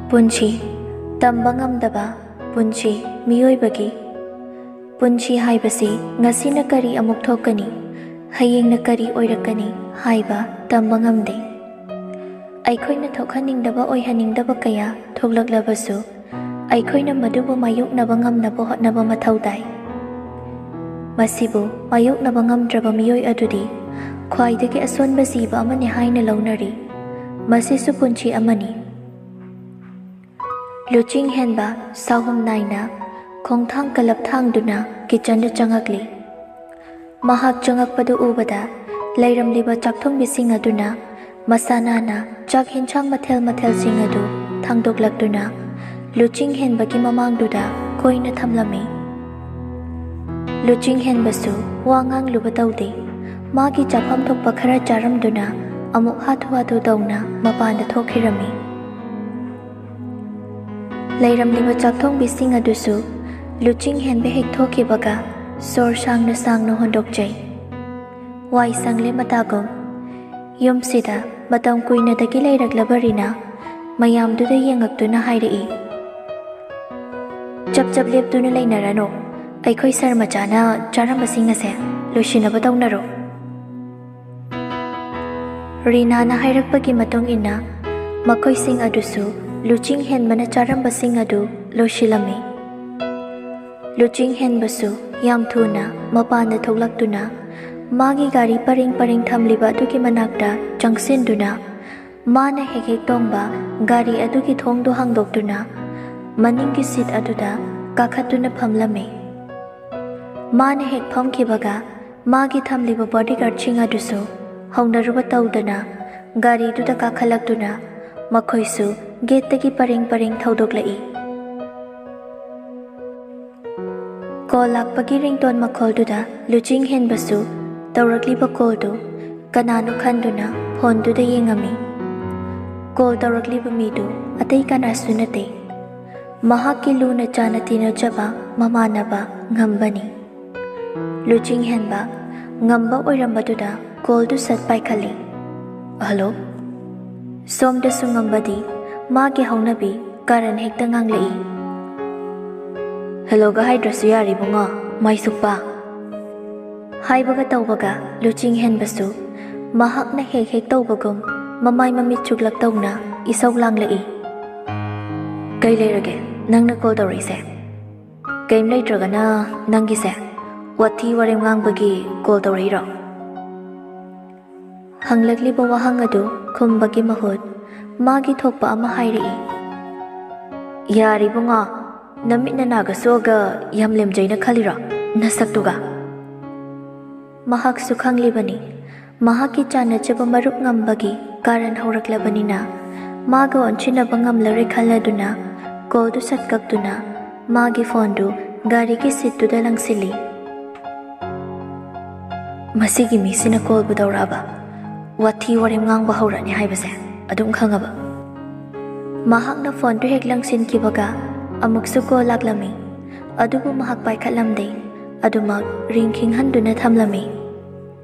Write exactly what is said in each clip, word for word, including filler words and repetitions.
ꯄꯨꯟꯁꯤ, ꯇꯝꯕ ꯉꯝꯗꯕ ꯄꯨꯟꯁꯤ꯫ ꯃꯤꯑꯣꯏꯕꯒꯤ ꯄꯨꯟꯁꯤ ꯍꯥꯏꯕꯁꯤ ꯉꯁꯤꯅ ꯀꯔꯤ ꯑꯃꯨꯛ ꯊꯣꯛꯀꯅꯤ, ꯍꯌꯦꯡꯅ ꯀꯔꯤ ꯑꯣꯏꯔꯛꯀꯅꯤ ꯍꯥꯏꯕ ꯇꯝꯕ ꯉꯝꯗꯦ꯫ ꯑꯩꯈꯣꯏꯅ ꯊꯣꯛꯍꯟꯅꯤꯡꯗꯕ, ꯑꯣꯏꯍꯟꯅꯤꯡꯗꯕ ꯀꯌꯥ ꯊꯣꯛꯂꯛꯂꯕꯁꯨ, ꯑꯩꯈꯣꯏꯅ ꯃꯗꯨꯕꯨ ꯃꯥꯌꯣꯛꯅꯕ ꯉꯝꯅꯕ ꯍꯣꯠꯅꯕ ꯃꯊꯧ ꯇꯥꯏ꯫ ꯃꯁꯤꯕꯨ ꯃꯥꯌꯣꯛꯅꯕ ꯉꯝꯗ꯭ꯔꯕ ꯃꯤꯑꯣꯏ ꯑꯗꯨꯗꯤ ꯈ꯭ꯋꯥꯏꯗꯒꯤ ꯑꯁꯣꯟꯕ ꯖꯤꯕ ꯑꯃꯅꯤ ꯍꯥꯏꯅ ꯂꯧꯅꯔꯤ꯫ ꯃꯁꯤꯁꯨ ꯄꯨꯟꯁꯤ ꯑꯃꯅꯤ꯫ ꯂꯨꯆꯤꯡ ꯍꯦꯟꯕ ꯁꯥꯍꯨꯝ ꯅꯥꯏꯅ ꯈꯣꯡꯊꯥꯡ ꯀꯂꯞ ꯊꯥꯡꯗꯨꯅ ꯀꯤꯆꯟꯗ ꯆꯪꯉꯛꯂꯤ꯫ ꯃꯍꯥꯛ ꯆꯪꯉꯛꯄꯗꯨ ꯎꯕꯗ, ꯂꯩꯔꯝꯂꯤꯕ ꯆꯥꯛꯊꯣꯡꯕꯤꯁꯤꯡ ꯑꯗꯨꯅ ꯃꯁꯥ ꯅꯥꯟꯅ ꯆꯥꯛ ꯍꯦꯟꯁꯥꯡ ꯃꯊꯦꯜ ꯃꯊꯦꯜꯁꯤꯡ ꯑꯗꯨ ꯊꯥꯡꯗꯣꯛꯂꯛꯇꯨꯅ ꯂꯨꯆꯤꯡ ꯍꯦꯟꯕꯒꯤ ꯃꯃꯥꯡꯗꯨꯗ ꯀꯣꯏꯅ ꯊꯝꯂꯝꯃꯤ꯫ ꯂꯨꯆꯤꯡ ꯍꯦꯟꯕꯁꯨ ꯋꯥ ꯉꯥꯡꯂꯨꯕ ꯇꯧꯗꯦ꯫ ꯃꯥꯒꯤ ꯆꯥꯐꯝ ꯊꯣꯛꯄ ꯈꯔ ꯆꯥꯔꯝꯗꯨꯅ ꯑꯃꯨꯛ ꯍꯥꯊꯨ ꯍꯥꯊꯨ ꯇꯧꯅ ꯃꯄꯥꯟꯗ ꯊꯣꯛꯈꯤꯔꯝꯃꯤ꯫ ꯂꯩꯔꯝꯂꯤꯕ ꯆꯥꯛꯊꯣꯡꯕꯤꯁꯤꯡ ꯑꯗꯨꯁꯨ ꯂꯨꯆꯤꯡ ꯍꯦꯟꯕ ꯍꯦꯛ ꯊꯣꯛꯈꯤꯕꯒ ꯁꯣꯔ ꯁꯥꯡꯅ ꯁꯥꯡꯅ ꯍꯣꯟꯗꯣꯛꯆꯩ꯫ "ꯋꯥꯏ ꯁꯪꯂꯦ ꯃꯇꯥꯒꯨꯝ"꯫ ꯌꯨꯝꯁꯤꯗ ꯃꯇꯝ ꯀꯨꯏꯅꯗꯒꯤ ꯂꯩꯔꯛꯂꯕ ꯔꯤꯅꯥ ꯃꯌꯥꯝꯗꯨꯗ ꯌꯦꯡꯉꯛꯇꯨꯅ ꯍꯥꯏꯔꯛꯏ, "ꯆꯞ ꯆꯞ ꯂꯦꯞꯇꯨꯅ ꯂꯩꯅꯔꯅꯨ꯫ ꯑꯩꯈꯣꯏ ꯁꯔ ꯃꯆꯥꯅ ꯆꯥꯔꯝꯕꯁꯤꯡ ꯑꯁꯦ ꯂꯣꯏꯁꯤꯟꯅꯕ ꯇꯧꯅꯔꯣ"꯫ ꯔꯤꯅꯥꯅ ꯍꯥꯏꯔꯛꯄꯒꯤ ꯃꯇꯨꯡ ꯏꯟꯅ ꯃꯈꯣꯏꯁꯤꯡ ꯑꯗꯨꯁꯨ ꯂꯨꯆꯤꯡ ꯍꯦꯟꯕꯅ ꯆꯥꯔꯝꯕꯁꯤꯡ ꯑꯗꯨ ꯂꯣꯏꯁꯤꯜꯂꯝꯃꯤ꯫ ꯂꯨꯆꯤꯡ ꯍꯦꯟꯕꯁꯨ ꯌꯥꯝ ꯊꯨꯅ ꯃꯄꯥꯟꯗ ꯊꯣꯛꯂꯛꯇꯨꯅ ꯃꯥꯒꯤ ꯒꯥꯔꯤ ꯄꯔꯦꯡ ꯄꯔꯦꯡ ꯊꯝꯂꯤꯕ ꯑꯗꯨꯒꯤ ꯃꯅꯥꯛꯇ ꯆꯪꯁꯤꯟꯗꯨꯅ ꯃꯥꯅ ꯍꯦꯛ ꯍꯦꯛ ꯇꯣꯡꯕ ꯒꯥꯔꯤ ꯑꯗꯨꯒꯤ ꯊꯣꯡꯗꯨ ꯍꯥꯡꯗꯣꯛꯇꯨꯅ ꯃꯅꯤꯡꯒꯤ ꯁꯤꯠ ꯑꯗꯨꯗ ꯀꯥꯈꯠꯇꯨꯅ ꯐꯝꯂꯝꯃꯤ꯫ ꯃꯥꯅ ꯍꯦꯛ ꯐꯝꯈꯤꯕꯒ ꯃꯥꯒꯤ ꯊꯝꯂꯤꯕ ꯕꯣꯗꯤꯒꯥꯔꯗꯁꯤꯡ ꯑꯗꯨꯁꯨ ꯍꯧꯅꯔꯨꯕ ꯇꯧꯗꯅ ꯒꯥꯔꯤꯗꯨꯗ ꯀꯥꯈꯠꯂꯛꯇꯨꯅ ꯃꯈꯣꯏꯁꯨ ꯒꯦꯠꯇꯒꯤ ꯄꯔꯦꯡ ꯄꯔꯦꯡ ꯊꯧꯗꯣꯛꯂꯛꯏ꯫ ꯀꯣꯜ ꯂꯥꯛꯄꯒꯤ ꯔꯤꯡꯇꯣꯟ ꯃꯈꯣꯜꯗꯨꯗ ꯂꯨꯆꯤꯡ ꯍꯦꯟꯕꯁꯨ ꯇꯧꯔꯛꯂꯤꯕ ꯀꯣꯜꯗꯨ ꯀꯅꯥꯅꯣ ꯈꯟꯗꯨꯅ ꯐꯣꯟꯗꯨꯗ ꯌꯦꯡꯉꯝꯃꯤ꯫ ꯀꯣꯜ ꯇꯧꯔꯛꯂꯤꯕ ꯃꯤꯗꯨ ꯑꯇꯩ ꯀꯅꯥꯁꯨ ꯅꯠꯇꯦ, ꯃꯍꯥꯛꯀꯤ ꯂꯨꯅ ꯆꯥꯟꯅ ꯇꯤꯟꯅꯖꯕ ꯃꯃꯥꯟꯅꯕ ꯉꯝꯕꯅꯤ꯫ ꯂꯨꯆꯤꯡ ꯍꯦꯟꯕ ꯉꯝꯕ ꯑꯣꯏꯔꯝꯕꯗꯨꯗ ꯀꯣꯜꯗꯨ ꯁꯠ ꯄꯥꯏꯈꯠꯂꯤ꯫ "ꯍꯜꯂꯣ?" ꯁꯣꯝꯗꯁꯨ ꯉꯝꯕꯗꯤ ꯃꯥꯒꯤ ꯍꯧꯅꯕꯤ ꯀꯥꯔꯟ ꯍꯦꯛꯇ ꯉꯥꯡꯂꯛꯏ꯫ "ꯍꯦꯜꯂꯣꯒ ꯍꯥꯏꯗ꯭ꯔꯁꯨ ꯌꯥꯔꯦ ꯏꯕꯨꯡꯉꯣ, ꯃꯥꯏꯁꯨꯛꯄ!" ꯍꯥꯏꯕꯒ ꯇꯧꯕꯒ ꯂꯨꯆꯤꯡ ꯍꯦꯟꯕꯁꯨ ꯃꯍꯥꯛꯅ ꯍꯦꯛ ꯍꯦꯛ ꯇꯧꯕꯒꯨꯝ ꯃꯃꯥꯏ ꯃꯃꯤꯠ ꯆꯨꯛꯂꯛ ꯇꯧꯅ ꯏꯁꯧ ꯂꯥꯡꯂꯛꯏ꯫ "ꯀꯩ ꯂꯩꯔꯒꯦ ꯅꯪꯅ ꯀꯣꯜ ꯇꯧꯔꯛꯏꯁꯦ?" "ꯀꯩꯝ ꯂꯩꯇ꯭ꯔꯒꯅ ꯅꯪꯒꯤꯁꯦ ꯋꯥꯊꯤ ꯋꯥꯔꯦꯝ ꯉꯥꯡꯕꯒꯤ ꯀꯣꯜ ꯇꯧꯔꯛꯏꯔꯣ?" ꯍꯪꯂꯛꯂꯤꯕ ꯋꯥꯍꯪ ꯑꯗꯨ ꯈꯨꯝꯕꯒꯤ ꯃꯍꯨꯠ ꯃꯥꯒꯤ ꯊꯣꯛꯄ ꯑꯃ ꯍꯥꯏꯔꯛꯏ꯫ "ꯌꯥꯔꯦ ꯏꯕꯨꯡꯉꯣ, ꯅꯃꯤꯠ ꯅꯅꯥꯒ ꯁꯣꯛꯑꯒ ꯌꯥꯝ ꯂꯦꯝꯖꯩꯅ ꯈꯜꯂꯤꯔꯣ ꯅꯁꯛꯇꯨꯒ?" ꯃꯍꯥꯛꯁꯨ ꯈꯪꯂꯤꯕꯅꯤ, ꯃꯍꯥꯛꯀꯤ ꯆꯥꯟꯅꯖꯕ ꯃꯔꯨꯞ ꯉꯝꯕꯒꯤ ꯀꯥꯔꯟ ꯍꯧꯔꯛꯂꯕꯅꯤꯅ ꯃꯥꯒ ꯑꯣꯟꯁꯤꯟꯅꯕ ꯉꯝꯂꯔꯣꯏ ꯈꯜꯂꯗꯨꯅ ꯀꯣꯜꯗꯨ ꯁꯠ ꯀꯛꯇꯨꯅ ꯃꯥꯒꯤ ꯐꯣꯟꯗꯨ ꯒꯥꯔꯤꯒꯤ ꯁꯤꯠꯇꯨꯗ ꯂꯪꯁꯤꯜꯂꯤ꯫ "ꯃꯁꯤꯒꯤ ꯃꯤꯁꯤꯅ ꯀꯣꯜꯕꯨ ꯇꯧꯔꯛꯑꯕ, ꯋꯥꯊꯤ ꯋꯥꯔꯦꯝ ꯉꯥꯡꯕ ꯍꯧꯔꯛꯑꯅꯤ ꯍꯥꯏꯕꯁꯦ ꯑꯗꯨꯝ ꯈꯪꯉꯕ?" ꯃꯍꯥꯛꯅ ꯐꯣꯟꯗꯨ ꯍꯦꯛ ꯂꯪꯁꯤꯟꯈꯤꯕꯒ ꯑꯃꯨꯛꯁꯨ ꯀꯣꯜ ꯂꯥꯛꯂꯝꯃꯤ꯫ ꯑꯗꯨꯕꯨ ꯃꯍꯥꯛ ꯄꯥꯏꯈꯠꯂꯝꯗꯦ꯫ ꯑꯗꯨꯃꯛ ꯔꯤꯡ ꯈꯤꯡꯍꯟꯗꯨꯅ ꯊꯝꯂꯝꯃꯤ꯫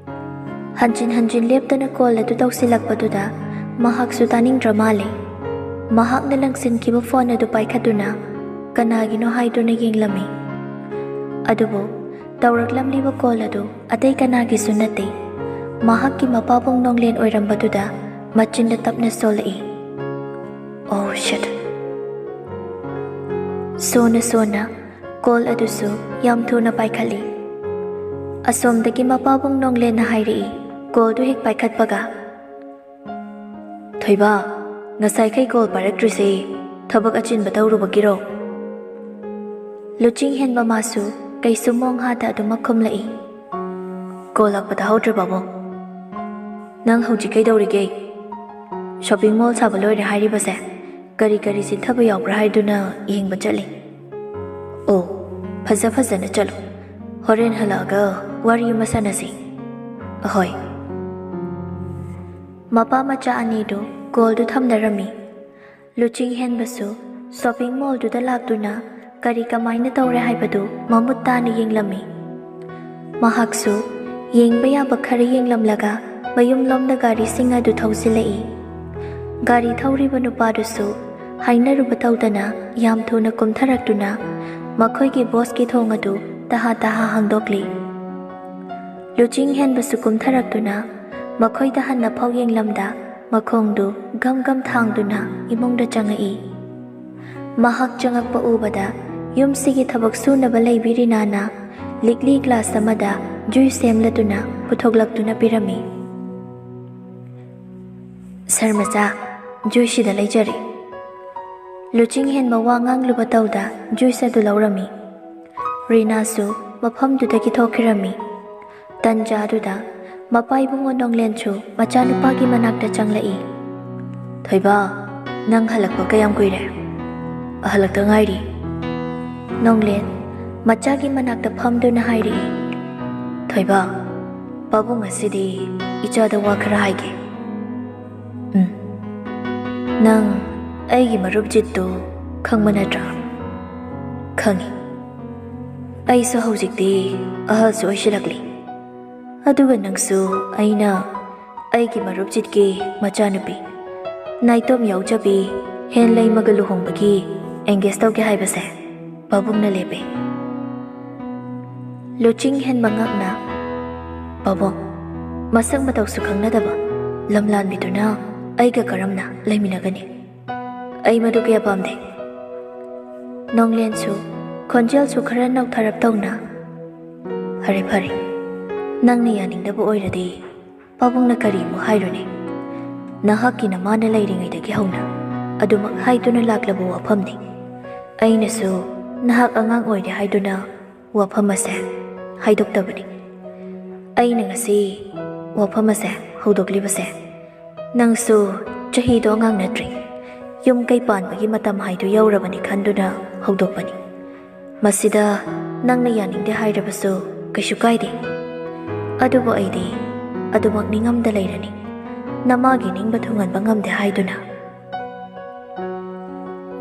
ꯍꯟꯖꯤꯟ ꯍꯟꯖꯤꯟ ꯂꯦꯞꯇꯅ ꯀꯣꯜ ꯑꯗꯨ ꯇꯧꯁꯤꯜꯂꯛꯄꯗꯨꯗ ꯃꯍꯥꯛꯁꯨ ꯇꯥꯅꯤꯡꯗ꯭ꯔ ꯃꯥꯜꯂꯦ꯫ ꯃꯍꯥꯛꯅ ꯂꯪꯁꯤꯟꯈꯤꯕ ꯐꯣꯟ ꯑꯗꯨ ꯄꯥꯏꯈꯠꯇꯨꯅ ꯀꯅꯥꯒꯤꯅꯣ ꯍꯥꯏꯗꯨꯅ ꯌꯦꯡꯂꯝꯃꯤ꯫ ꯑꯗꯨꯕꯨ ꯇꯧꯔꯛꯂꯝꯂꯤꯕ ꯀꯣꯜ ꯑꯗꯨ ꯑꯇꯩ ꯀꯅꯥꯒꯤꯁꯨ ꯅꯠꯇꯦ꯫ ꯃꯍꯥꯛꯀꯤ ꯃꯄꯥꯕꯨꯡ ꯅꯣꯡꯂꯦꯟ ꯑꯣꯏꯔꯝꯕꯗꯨꯗ ꯃꯆꯤꯟꯗ ꯇꯞꯅ ꯁꯣꯜꯂꯛꯏ꯫ "Oh shit!" ꯁꯣꯟꯅ ꯁꯣꯟꯅ ꯀꯣꯜ ꯑꯗꯨꯁꯨ ꯌꯥꯝ ꯊꯨꯅ ꯄꯥꯏꯈꯠꯂꯤ꯫ ꯑꯁꯣꯝꯗꯒꯤ ꯃꯄꯥꯕꯨꯡ ꯅꯣꯡꯂꯦꯟꯅ ꯍꯥꯏꯔꯛꯏ, ꯀꯣꯜꯗꯨ ꯍꯦꯛ ꯄꯥꯏꯈꯠꯄꯒ꯫ "ꯊꯣꯏꯕ, ꯉꯁꯥꯏꯈꯩ ꯀꯣꯜ ꯄꯥꯏꯔꯛꯇ꯭ꯔꯤꯁꯦ ꯊꯕꯛ ꯑꯆꯤꯟꯕ ꯇꯧꯔꯨꯕꯒꯤꯔꯣ?" ꯂꯨꯆꯤꯡ ꯍꯦꯟꯕ ꯃꯥꯁꯨ ꯀꯩꯁꯨ ꯃꯣꯡ ꯍꯥꯗ ꯑꯗꯨꯃꯛ ꯈꯨꯝꯂꯛꯏ꯫ "ꯀꯣꯜ ꯂꯥꯛꯄ ꯇꯥꯍꯧꯗ꯭ꯔꯦ ꯕꯥꯕꯨꯡ꯫ ꯅꯪ ꯍꯧꯖꯤꯛ ꯀꯩꯗꯧꯔꯤꯒꯦ?" "Shopping mall ꯁꯥꯕ ꯂꯣꯏꯔꯦ ꯍꯥꯏꯔꯤꯕꯁꯦ ꯀꯔꯤ ꯀꯔꯤ ꯆꯤꯟꯊꯕ ꯌꯥꯎꯕ꯭ꯔꯥ ꯍꯥꯏꯗꯨꯅ ꯌꯦꯡꯕ ꯆꯠꯂꯤ꯫" "ꯑꯣ, ꯐꯖ ꯐꯖꯅ ꯆꯠꯂꯨ꯫ ꯍꯣꯔꯦꯟ ꯍꯜꯂꯛꯑꯒ ꯋꯥꯔꯤ ꯑꯃ ꯁꯥꯟꯅꯁꯤ꯫" "ꯑꯍꯣꯏ꯫" ꯃꯄꯥ ꯃꯆꯥ ꯑꯅꯤꯗꯨ ꯀꯣꯜꯗꯨ ꯊꯝꯅꯔꯝꯃꯤ꯫ ꯂꯨꯆꯤꯡ ꯍꯦꯟꯕꯁꯨ shopping mallꯗꯨꯗ ꯂꯥꯛꯇꯨꯅ ꯀꯔꯤ ꯀꯃꯥꯏꯅ ꯇꯧꯔꯦ ꯍꯥꯏꯕꯗꯨ ꯃꯃꯨꯠ ꯇꯥꯅ ꯌꯦꯡꯂꯝꯃꯤ꯫ ꯃꯍꯥꯛꯁꯨ ꯌꯦꯡꯕ ꯌꯥꯕ ꯈꯔ ꯌꯦꯡꯂꯝꯂꯒ ꯃꯌꯨꯝꯂꯣꯝꯗ ꯒꯥꯔꯤꯁꯤꯡ ꯑꯗꯨ ꯊꯧꯖꯤꯜꯂꯛꯏ꯫ ꯒꯥꯔꯤ ꯊꯧꯔꯤꯕ ꯅꯨꯄꯥꯗꯨꯁꯨ ꯍꯥꯏꯅꯔꯨꯕ ꯇꯧꯗꯅ ꯌꯥꯝ ꯊꯨꯅ ꯀꯨꯝꯊꯔꯛꯇꯨꯅ ꯃꯈꯣꯏꯒꯤ ꯕꯁꯀꯤ ꯊꯣꯡ ꯑꯗꯨ ꯇꯍꯥ ꯇꯍꯥ ꯍꯥꯡꯗꯣꯛꯂꯤ꯫ ꯂꯨꯆꯤꯡ ꯍꯦꯟꯕꯁꯨ ꯀꯨꯝꯊꯔꯛꯇꯨꯅ ꯃꯈꯣꯏꯗ ꯍꯟꯅ ꯐꯥꯎ ꯌꯦꯡꯂꯝꯗ ꯃꯈꯣꯡꯗꯨ ꯒꯝ ꯒꯝ ꯊꯥꯡꯗꯨꯅ ꯏꯃꯨꯡꯗ ꯆꯪꯉꯛꯏ꯫ ꯃꯍꯥꯛ ꯆꯪꯉꯛꯄ ꯎꯕꯗ ꯌꯨꯝꯁꯤꯒꯤ ꯊꯕꯛ ꯁꯨꯅꯕ ꯂꯩꯕꯤ ꯔꯤꯅꯥꯅ ꯂꯤꯛꯂꯤ ꯒ꯭ꯂꯥꯁ ꯑꯃꯗ ꯖꯨꯏꯁ ꯁꯦꯝꯂꯗꯨꯅ ꯄꯨꯊꯣꯛꯂꯛꯇꯨꯅ ꯄꯤꯔꯝꯃꯤ꯫ "ꯁꯥꯔ ꯃꯆꯥ, ꯖꯨꯏꯁꯁꯤꯗ ꯂꯩꯖꯔꯦ꯫" ꯂꯨꯆꯤꯡ ꯍꯦꯟꯕ ꯋꯥ ꯉꯥꯡꯂꯨꯕ ꯇꯧꯗ ꯖꯨꯏꯁ ꯑꯗꯨ ꯂꯧꯔꯝꯃꯤ꯫ ꯔꯤꯅꯥꯁꯨ ꯃꯐꯝꯗꯨꯗꯒꯤ ꯊꯣꯛꯈꯤꯔꯝꯃꯤ꯫ ꯇꯟꯖꯥꯗꯨꯗ ꯃꯄꯥ ꯏꯕꯨꯡꯉꯣ ꯅꯣꯡꯂꯦꯟꯁꯨ ꯃꯆꯥꯅꯨꯄꯥꯒꯤ ꯃꯅꯥꯛꯇ ꯆꯪꯂꯛꯏ꯫ "ꯊꯣꯏꯕ, ꯅꯪ ꯍꯜꯂꯛꯄ ꯀꯌꯥꯝ ꯀꯨꯏꯔꯦ?" "ꯍꯜꯂꯛꯇ ꯉꯥꯏꯔꯤ꯫" ꯅꯣꯡꯂꯦꯟ ꯃꯆꯥꯒꯤ ꯃꯅꯥꯛꯇ ꯐꯝꯗꯨꯅ ꯍꯥꯏꯔꯛꯏ꯫ "ꯊꯣꯏꯕ, ꯄꯥꯕꯨꯡ ꯉꯁꯤꯗꯤ ꯏꯆꯥꯗ ꯋꯥ ꯈꯔ ꯍꯥꯏꯒꯦ꯫" "ꯎꯝ, ꯅꯪ ꯑꯩꯒꯤ ꯃꯔꯨꯞ ꯖꯤꯠꯇꯨ ꯈꯪꯕ ꯅꯠꯇ꯭ꯔꯥ?" "ꯈꯪꯉꯤ꯫ ꯑꯩꯁꯨ ꯍꯧꯖꯤꯛꯇꯤ ꯑꯍꯜꯁꯨ ꯑꯣꯏꯁꯤꯜꯂꯛꯂꯤ꯫ ꯑꯗꯨꯒ ꯅꯪꯁꯨ ꯑꯩꯅ ꯑꯩꯒꯤ ꯃꯔꯨꯞ ꯖꯤꯠꯀꯤ ꯃꯆꯥꯅꯨꯄꯤ ꯅꯥꯏꯇꯣꯝ ꯌꯥꯎꯖꯕꯤ ꯍꯦꯟꯂꯩꯃꯒ ꯂꯨꯍꯣꯡꯕꯒꯤ ꯑꯦꯡꯒꯦꯖ ꯇꯧꯒꯦ ꯍꯥꯏꯕꯁꯦ ꯄꯥꯕꯨꯡꯅ ꯂꯦꯞꯄꯦ꯫" ꯂꯨꯆꯤꯡ ꯍꯦꯟꯕ ꯉꯛꯅ, "ꯄꯥꯕꯨꯡ, ꯃꯁꯛ ꯃꯇꯧꯁꯨ ꯈꯪꯅꯗꯕ ꯂꯝꯂꯥꯟꯕꯤꯗꯨꯅ ꯑꯩꯒ ꯀꯔꯝꯅ ꯂꯩꯃꯤꯟꯅꯒꯅꯤ? ꯑꯩ ꯃꯗꯨ ꯀꯌꯥ ꯄꯥꯝꯗꯦ꯫" ꯅꯣꯡꯂꯦꯟꯁꯨ ꯈꯣꯟꯖꯦꯜꯁꯨ ꯈꯔ ꯅꯧꯊꯔꯞ ꯇꯧꯅ, "ꯐꯔꯦ, ꯐꯔꯦ, ꯅꯪꯅ ꯌꯥꯅꯤꯡꯗꯕ ꯑꯣꯏꯔꯗꯤ ꯄꯥꯕꯨꯡꯅ ꯀꯔꯤ ꯑꯃꯨꯛ ꯍꯥꯏꯔꯨꯅꯤ? ꯅꯍꯥꯛꯀꯤ ꯅꯃꯥꯅ ꯂꯩꯔꯤꯉꯩꯗꯒꯤ ꯍꯧꯅ ꯑꯗꯨꯃꯛ ꯍꯥꯏꯗꯨꯅ ꯂꯥꯛꯂꯕ ꯋꯥꯐꯝꯅꯤ꯫ ꯑꯩꯅꯁꯨ ꯅꯍꯥꯛ ꯑꯉꯥꯡ ꯑꯣꯏꯔꯤ ꯍꯥꯏꯗꯨꯅ ꯋꯥꯐꯝ ꯑꯁꯦ ꯍꯥꯏꯗꯣꯛꯇꯕꯅꯤ꯫ ꯑꯩꯅ ꯉꯁꯤ ꯋꯥꯐꯝ ꯑꯁꯦ ꯍꯧꯗꯣꯛꯂꯤꯕꯁꯦ, ꯅꯪꯁꯨ ꯆꯍꯤꯗꯣ ꯑꯉꯥꯡ ꯅꯠꯇ꯭ꯔꯤ, ꯌꯨꯝ ꯀꯩ ꯄꯥꯟꯕꯒꯤ ꯃꯇꯝ ꯍꯥꯏꯗꯨ ꯌꯧꯔꯕꯅꯤ ꯈꯟꯗꯨꯅ ꯍꯧꯗꯣꯛꯄꯅꯤ꯫ ꯃꯁꯤꯗ ꯅꯪꯅ ꯌꯥꯅꯤꯡꯗꯦ ꯍꯥꯏꯔꯕꯁꯨ ꯀꯩꯁꯨ ꯀꯥꯏꯗꯦ꯫ ꯑꯗꯨꯕꯨ ꯑꯩꯗꯤ ꯑꯗꯨꯃꯛ ꯅꯤꯡꯉꯝꯗ ꯂꯩꯔꯅꯤ, ꯅꯃꯥꯒꯤ ꯅꯤꯡꯕ ꯊꯨꯡꯍꯟꯕ ꯉꯝꯗꯦ ꯍꯥꯏꯗꯨꯅ꯫"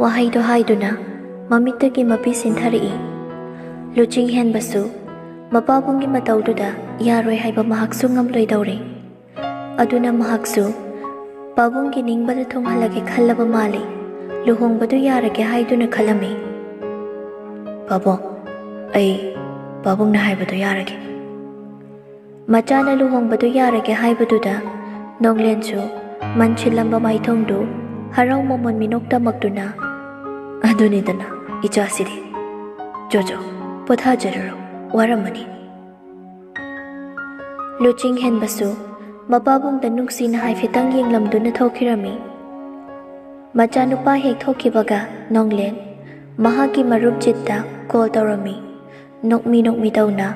ꯋꯥꯍꯩꯗꯨ ꯍꯥꯏꯗꯨꯅ ꯃꯃꯤꯠꯇꯒꯤ ꯃꯄꯤ ꯁꯤꯟꯊꯔꯛꯏ꯫ ꯂꯨꯆꯤꯡ ꯍꯦꯟꯕꯁꯨ ꯃꯄꯥꯕꯨꯡꯒꯤ ꯃꯇꯧꯗꯨꯗ ꯌꯥꯔꯣꯏ ꯍꯥꯏꯕ ꯃꯍꯥꯛꯁꯨ ꯉꯝꯂꯣꯏꯗꯧꯔꯦ꯫ ꯑꯗꯨꯅ ꯃꯍꯥꯛꯁꯨ ꯄꯥꯕꯨꯡꯒꯤ ꯅꯤꯡꯕꯗ ꯊꯨꯡꯍꯜꯂꯒꯦ ꯈꯜꯂꯕ ꯃꯥꯜꯂꯤ꯫ ꯂꯨꯍꯣꯡꯕꯗꯨ ꯌꯥꯔꯒꯦ ꯍꯥꯏꯗꯨꯅ ꯈꯜꯂꯝꯃꯤ꯫ "ꯄꯥꯕꯨꯡ, ꯑꯩ ꯄꯥꯕꯨꯡꯅ ꯍꯥꯏꯕꯗꯨ ꯌꯥꯔꯒꯦ꯫" ꯃꯆꯥꯅ ꯂꯨꯍꯣꯡꯕꯗꯨ ꯌꯥꯔꯒꯦ ꯍꯥꯏꯕꯗꯨꯗ ꯅꯣꯡꯂꯦꯟꯁꯨ ꯃꯟꯁꯤꯜꯂꯝꯕ ꯃꯥꯏꯊꯣꯡꯗꯨ ꯍꯔꯥꯎ ꯃꯃꯣꯟ ꯃꯤꯅꯣꯛ ꯇꯝꯃꯛꯇꯨꯅ, "ꯑꯗꯨꯅꯤꯗꯅ ꯏꯆꯥꯁꯤꯗꯤ꯫ ꯆꯣ ꯆꯣ, ꯄꯣꯊꯥꯖꯔꯨꯔꯣ, ꯋꯥꯔꯝꯃꯅꯤ꯫" ꯂꯨꯆꯤꯡ ꯍꯦꯟꯕꯁꯨ ꯃꯄꯥꯕꯨꯡꯗ ꯅꯨꯡꯁꯤꯅ ꯍꯥꯏꯐꯦꯠꯇꯪ ꯌꯦꯡꯂꯝꯗꯨꯅ ꯊꯣꯛꯈꯤꯔꯝꯃꯤ꯫ ꯃꯆꯥꯅꯨꯄꯥ ꯍꯦꯛ ꯊꯣꯛꯈꯤꯕꯒ ꯅꯣꯡꯂꯦꯟ ꯃꯍꯥꯛꯀꯤ ꯃꯔꯨꯞ ꯖꯤꯠꯇ ꯀꯣꯜ ꯇꯧꯔꯝꯃꯤ, ꯅꯣꯛꯃꯤ ꯅꯣꯛꯃꯤ ꯇꯧꯅ꯫